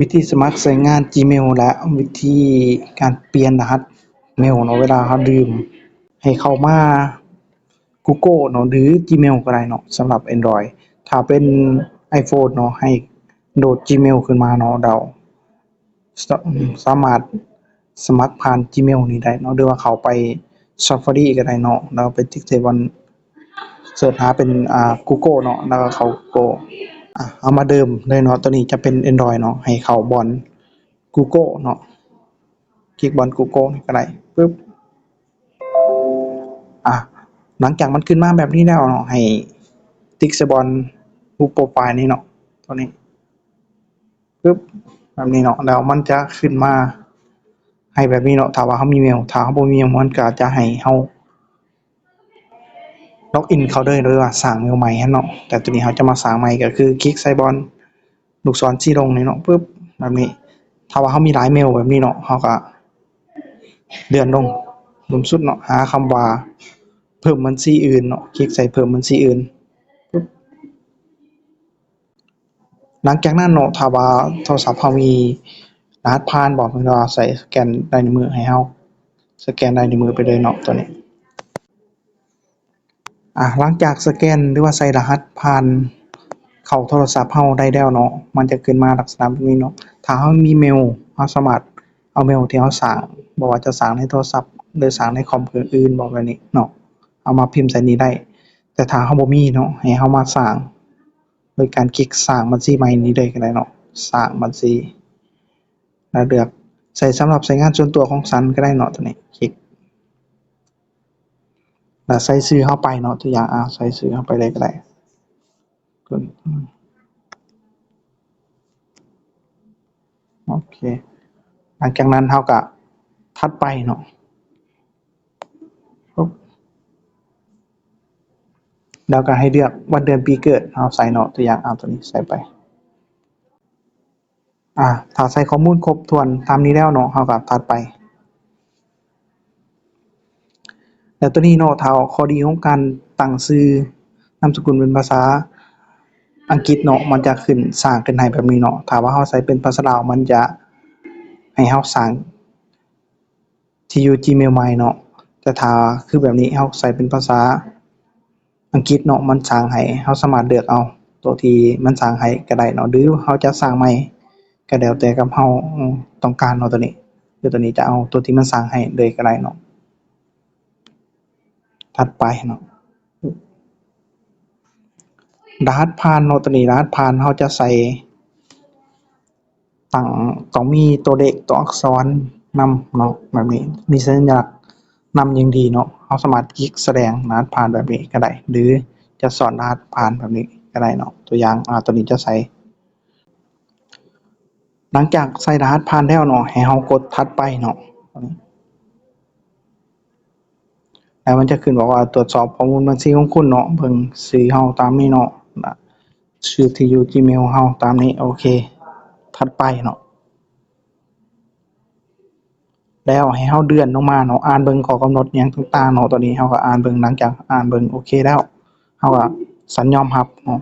ວິທີສະໝັກໃຊ້ງານ Gmail ແລະ ວິທີການປ່ຽນລະຫັດເມວເນາະ ເວລາເຮົາດື່ມ ໃຫ້ເຂົ້າມາ Google ເນາະ ຫຼື Gmail ກໍໄດ້ເນາະ ສຳລັບ Android. ຖ້າເປັນ iPhone ເນາະ ໃຫ້ໂຫຼດ Gmail ຂຶ້ນມາເນາະ ແລ້ວ ສະ ສາມາດສະໝັກຜ່ານ Gmail ນີ້ໄດ້ເນາະ ຫຼືວ່າເຂົ້າໄປ Safari ກໍໄດ້ເນາະ ແລ້ວໄປຕິກໃສ່ບ່ອນ ເສີດຫາເປັນ ອ່າ Google ເນາະ ແລ້ວກໍເຂົ້າ Google. ອ່າ ເຮົາມາເລີ່ມເລີຍເນາະ ໂຕນີ້ຈະເປັນ Android ເນາະ ໃຫ້ເຂົ້າບ່ອນ Google ເນາະ ຄລິກບ່ອນ Google ນີ້ກໍໄດ້ ປຶບ ອ່າ ຫຼັງຈາກມັນຂຶ້ນມາແບບນີ້ແລ້ວເນາະ ໃຫ້ຕິກໃສ່ບ່ອນຮູບໂປຣໄຟລ໌ນີ້ເນາະ ໂຕນີ້ ປຶບ ແບບນີ້ເນາະ ແລ້ວມັນຈະຂຶ້ນມາໃຫ້ແບບນີ້ເນາະ ຖ້າວ່າເຮົາມີເມວ ຖ້າເຮົາບໍ່ມີເມວ ມັນກໍຈະໃຫ້ເຮົາ ລັອກອິນເຂົ້າເລີຍ ຫຼືວ່າສ້າງເມວໃໝ່ຫັ້ນເນາະ ແຕ່ໂຕນີ້ເຮົາຈະມາສ້າງໃໝ່ ກໍຄືຄລິກໃສ່ບ່ອນລູກສອນສີລົງນີ້ເນາະ ປຶບ ແບບນີ້ ຖ້າວ່າເຮົາມີຫຼາຍເມວແບບນີ້ເນາະ ເຮົາກໍເລື່ອນລົງລຸ່ມສຸດເນາະ ຫາຄຳວ່າເພີ່ມບັນຊີອື່ນເນາະ ຄລິກໃສ່ເພີ່ມບັນຊີອື່ນ ປຶບ ຫຼັງຈາກນັ້ນເນາະ ຖ້າວ່າໂທລະສັບເຮົາມີລະຫັດຜ່ານບໍ ເພິ່ນວ່າໃສ່ສະແກນລາຍນິ້ວມືໃຫ້ເຮົາ ສະແກນລາຍນິ້ວມືໄປເລີຍເນາະ ໂຕນີ້ ອ່າ ຫຼັງຈາກສະແກນ ຫຼືວ່າໃສ່ລະຫັດຜ່ານເຂົ້າໂທລະສັບເຮົາໄດ້ແລ້ວເນາະ ມັນຈະຂຶ້ນມາລັກສະນະແບບນີ້ເນາະ ຖ້າເຮົາມີເມວ ເຮົາສາມາດເອົາເມວທີ່ເຮົາສ້າງ ບໍ່ວ່າຈະສ້າງໃນໂທລະສັບ ຫຼືສ້າງໃນຄອມເຄື່ອງອື່ນບໍ ແບບນີ້ເນາະ ເອົາມາພິມໃສ່ນີ້ໄດ້ ແຕ່ຖ້າເຮົາບໍ່ມີເນາະ ໃຫ້ເຮົາມາສ້າງ ໂດຍການຄລິກສ້າງບັນຊີໃໝ່ນີ້ເລີຍກໍໄດ້ເນາະ ສ້າງບັນຊີ ແລ້ວເລືອກໃສ່ສຳລັບໃຊ້ງານສ່ວນຕົວຂອງສັນກໍໄດ້ເນາະ ໂຕນີ້ ຄລິກ ແລ້ວໃສ່ຊື່ເຮົາໄປເນາະ ຕົວຢ່າງ ອ່າ ໃສ່ຊື່ເຮົາໄປເລີຍກໍໄດ້ ໂອເຄ ຫຼັງຈາກນັ້ນເຮົາກໍຖັດໄປເນາະ ແລ້ວກໍໃຫ້ເລືອກວັນເດືອນປີເກີດເຮົາໃສ່ເນາະ ຕົວຢ່າງ ເອົາໂຕນີ້ໃສ່ໄປ ອາ ຖ້າໃສ່ຂໍ້ມູນຄົບຖ້ວນຕາມນີ້ແລ້ວເນາະ ເຮົາກໍຖັດໄປ ແລ້ວໂຕນີ້ເນາະ ຖ້າຂໍ້ດີຂອງການຕັ້ງຊື່ນາມສະກຸນເປັນພາສາອັງກິດເນາະ ມັນຈະຂຶ້ນ ສ້າງຂຶ້ນໃຫ້ແບບນີ້ເນາະ ຖ້າວ່າເຮົາໃສ່ເປັນພາສາລາວ ມັນຈະໃຫ້ເຮົາສ້າງ ທີ່ຢູ່ Gmail ໃໝ່ເນາະ ແຕ່ຖ້າຄືແບບນີ້ ເຮົາໃສ່ເປັນພາສາອັງກິດເນາະ ມັນສ້າງໃຫ້ ເຮົາສາມາດເລືອກເອົາໂຕທີ່ມັນສ້າງໃຫ້ກໍໄດ້ເນາະ ຫຼືເຮົາຈະສ້າງໃໝ່ກໍແລ້ວແຕ່ກັບເຮົາຕ້ອງການເນາະ ໂຕນີ້ ຄືໂຕນີ້ຈະເອົາໂຕທີ່ມັນສ້າງໃຫ້ເລີຍກໍໄດ້ເນາະ ຖັດໄປເນາະ ລະຫັດຜ່ານເນາະ ໂຕນີ້ລະຫັດຜ່ານເຮົາຈະໃສ່ ຕ້ອງ ຕ້ອງມີຕົວເລກຕົວອັກສອນນຳເນາະ ແບບນີ້ ມີສັນຍາລັກນຳຍັງດີເນາະ ເຮົາສາມາດຄລິກສະແດງລະຫັດຜ່ານແບບນີ້ກໍໄດ້ ຫຼືຈະສອນລະຫັດຜ່ານແບບນີ້ກໍໄດ້ເນາະ ຕົວຢ່າງ ອາ ຕົວນີ້ຈະໃສ່ ຫຼັງຈາກໃສ່ລະຫັດຜ່ານແລ້ວເນາະ ໃຫ້ເຮົາກົດຖັດໄປເນາະ ແລ້ວມັນຈະຂຶ້ນບອກວ່າ ຕວດສອບຂໍ້ມູນບັນຊີຂອງຄຸນເນາະ ເບິ່ງຊື່ເຮົາຕາມນີ້ເນາະ ຊື່ທີ່ຢູ່ Gmail ເຮົາຕາມນີ້ ໂອເຄ ຖັດໄປເນາະ ແລ້ວໃຫ້ເຮົາເລື່ອນລົງມາເນາະ ອ່ານເບິ່ງຂໍ້ກຳນົດຫຍັງຕ່າງໆເນາະ ຕອນນີ້ເຮົາກໍອ່ານເບິ່ງ ຫຼັງຈາກອ່ານເບິ່ງໂອເຄແລ້ວ ເຮົາກໍສັນຍອມຮັບເນາະ.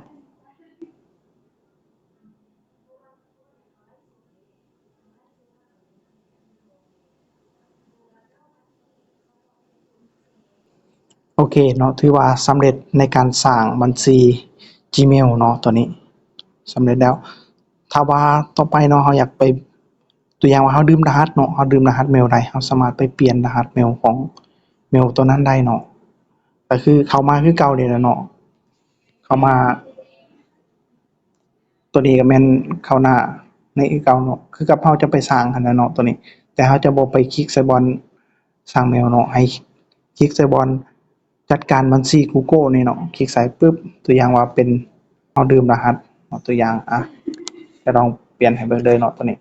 ໂອເຄເນາະ ຖືວ່າສຳເລັດໃນການສ້າງບັນຊີ Gmail ເນາະ ຕົວນີ້ສຳເລັດແລ້ວ. ຖ້າວ່າຕໍ່ໄປເນາະ ເຮົາຢາກໄປ ຕົວຢ່າງວ່າເຮົາລືມລະຫັດເນາະ ເຮົາລືມລະຫັດເມວໄດ້ ເຮົາສາມາດໄປປ່ຽນລະຫັດເມວຂອງເມວຕົວນັ້ນໄດ້ເນາະ ກໍຄືເຂົ້າມາຄືເກົ່ານີ້ແຫຼະເນາະ ເຂົ້າມາ ຕົວນີ້ກໍແມ່ນເຂົ້າໜ້າໃນຄືເກົ່າເນາະ ຄືກັບເຮົາຈະໄປສ້າງຫັ້ນແຫຼະເນາະ ຕົວນີ້ ແຕ່ເຮົາຈະບໍ່ໄປຄລິກໃສ່ບ່ອນສ້າງແມວເນາະ ໃຫ້ຄລິກໃສ່ບ່ອນຈັດການບັນຊີ Google ນີ້ເນາະ ຄລິກໃສ່ປຶບ ຕົວຢ່າງວ່າເປັນເຮົາລືມລະຫັດເນາະ ຕົວຢ່າງ ອະ ຈະລອງປ່ຽນໃຫ້ເບິ່ງເລີຍເນາະ ຕົວນີ້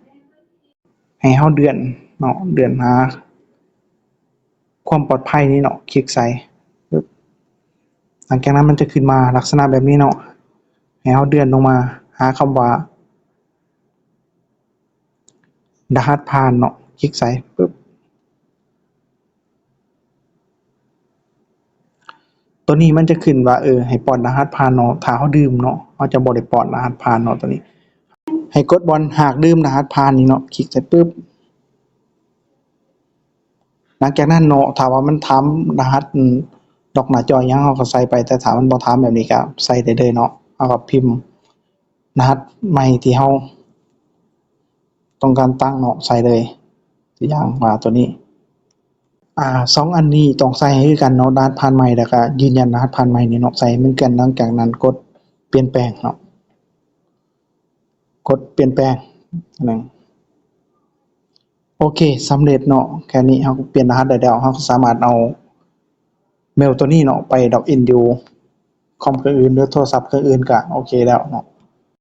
ໃຫ້ເຮົາເລື່ອນເນາະ ເລື່ອນຫາຄວາມປອດໄພນີ້ເນາະ ຄລິກໃສ່ປຶບ ຫຼັງຈາກນັ້ນມັນຈະຂຶ້ນມາລັກສະນະແບບນີ້ເນາະ ໃຫ້ເຮົາເລື່ອນລົງມາຫາຄຳວ່າ ລະຫັດຜ່ານເນາະ ຄລິກໃສ່ປຶບ ຕົວນີ້ມັນຈະຂຶ້ນວ່າ ເອີ ໃຫ້ປ້ອນລະຫັດຜ່ານເນາະ ຖ້າເຮົາລືມເນາະ ເຮົາຈະບໍ່ໄດ້ປ້ອນລະຫັດຜ່ານເນາະ ຕົວນີ້ ໃຫ້ກົດບ່ອນຫາກດື່ມລະຫັດຜ່ານນີ້ເນາະ ຄລິກໃສ່ປຶບ. ຫຼັງຈາກນັ້ນເນາະ ຖ້າວ່າມັນຖາມລະຫັດ ອືມ ລັອກໜ້າຈໍຫຍັງ ເຮົາກໍໃສ່ໄປ, ແຕ່ຖ້າມັນບໍ່ຖາມແບບນີ້ກໍໃສ່ໄດ້ເລີຍເນາະ. ເຮົາກໍພິມລະຫັດໃໝ່ທີ່ເຮົາຕ້ອງການຕັ້ງເນາະ ໃສ່ເລີຍ. ຕົວຢ່າງວ່າຕົວນີ້ ອາ ສອງອັນນີ້ຕ້ອງໃສ່ໃຫ້ຄືກັນເນາະ, ລະຫັດຜ່ານໃໝ່ ແລ້ວກໍຢືນຢັນລະຫັດຜ່ານໃໝ່ນີ້ເນາະ ໃສ່ໃຫ້ມັນຄືກັນ. ຫຼັງຈາກນັ້ນກົດປ່ຽນແປງເນາະ, ກົດປ່ຽນແປງ. ໂອເຄ ສຳເລັດເນາະ. ແຄ່ນີ້ເຮົາກໍປ່ຽນລະຫັດໄດ້ແລ້ວ. ເຮົາກໍສາມາດເອົາເມວຕົວນີ້ເນາະ ໄປລັອກອິນຢູ່ຄອມເຄື່ອງອື່ນ ຫຼືໂທລະສັບເຄື່ອງອື່ນ ກໍໂອເຄແລ້ວເນາະ.